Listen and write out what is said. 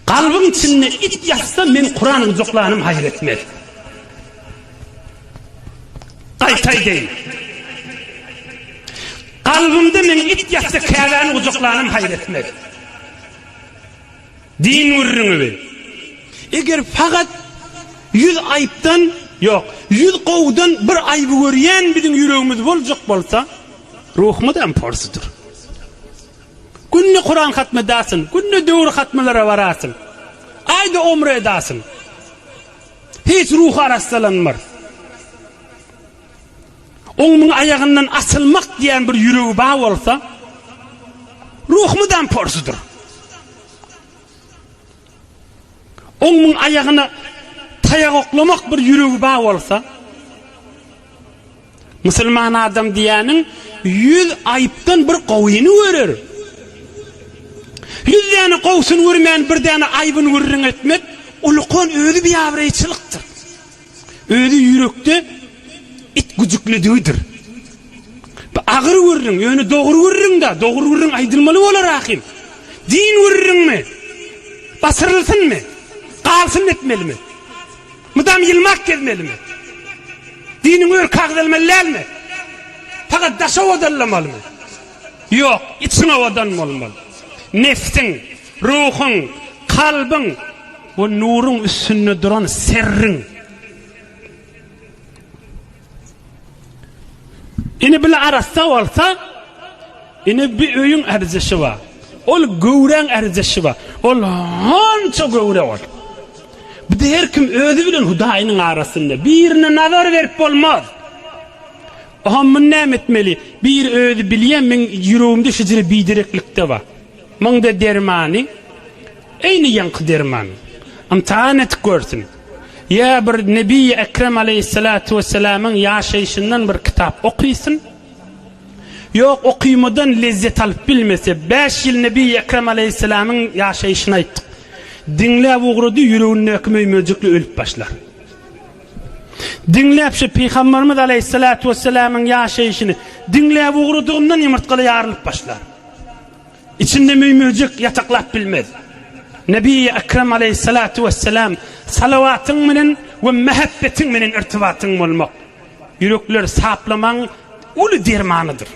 Kalbyň içinde it ýatsa men Kuran gujaklanym haýyr etmez. Gaýta aýdaýyn. Kalbymda meň it ýatsa Käbäni gujaklanym haýyr etmez. Din gürrüňi bi. Eger fakat ýüz aýypdan, ýok, ýüz gowudan bir aýby görýän biziň ýüregimiz boljak bolsa, ruhumyzam porsudyr. Günde Kuran hatm edasyn, günde döwür hatmalara barasyn, aýda omra edasyn. Hiç ruhy arassalanmar. Oň muň aýagyndan asylmak diýen bir ýüregi bar bolsa, ruh mydam porsudyr. Oň muň aýagyna taýak oklamak bir ýüregi bar bolsa, musulman adam diýýäniň ýüz aýypdan bir gowyny görer. Ýüz däne gowusyny görmän bir däne aýbyny gürrüň etmek ulukan özi biabraýçylykdyr. Özi ýürekde it güjükledigidir. Bu agyr gürrüň, ýöne dogry gürrüň-dä, dogry gürrüň aýdylmaly bolar ahym. Din gürrüňmi? Basyrylsynmy? Galsyn etmelimi? Mydam ýylmak gezmelimi? Diniň örki agzalmaly dälmi? Fakat daş owadanlamalymy? Ýok, içiň owadan bolmaly. Nefsiň, ruhuň, kalbyň we nuruň üstünde duran serriň. Ine bile arassa bolsa, ine bir öýüň ärjeşi bar. Ol göwräň ärjeşi bar. Ol hança göwre ol. Bu de her kim özi bilen Hudaýynyň arasynda. Birine nazar berip bolmaz. Oha muny näme etmeli? Bir özi bilýän meň ýüregimde şejere bidereklikde bar. Muňda dermany eýni ýaňky derman. Ymtahan etip görsün. Ýa bir Nebi Ekrem aleýhissalatu wessalamyň ýaşaýşyndan bir kitap okysyn. Ýok okymadan lezzet alyp bilmese, bäş ýyl Nebi Ekrem aleýhissalamyň ýaşaýşyny aýtdyk. Diňläp ugrady, ýüregindäki möý-möjekli ölüp başlar. Diňläp şu Pygamberimiz aleýhissalatu wessalamyň ýaşaýşyny diňläp ugradygyndan ýumurtgaly ýarylyp başlar. Içinde möý-möjek ýataklap bilmez. Nebi Ekrem aleýhissalatu wessalam salawatyň bilen we mähebbetiň bilen irtibatyň bolmak, ýürekleri saplamagyň uly dermanydyr.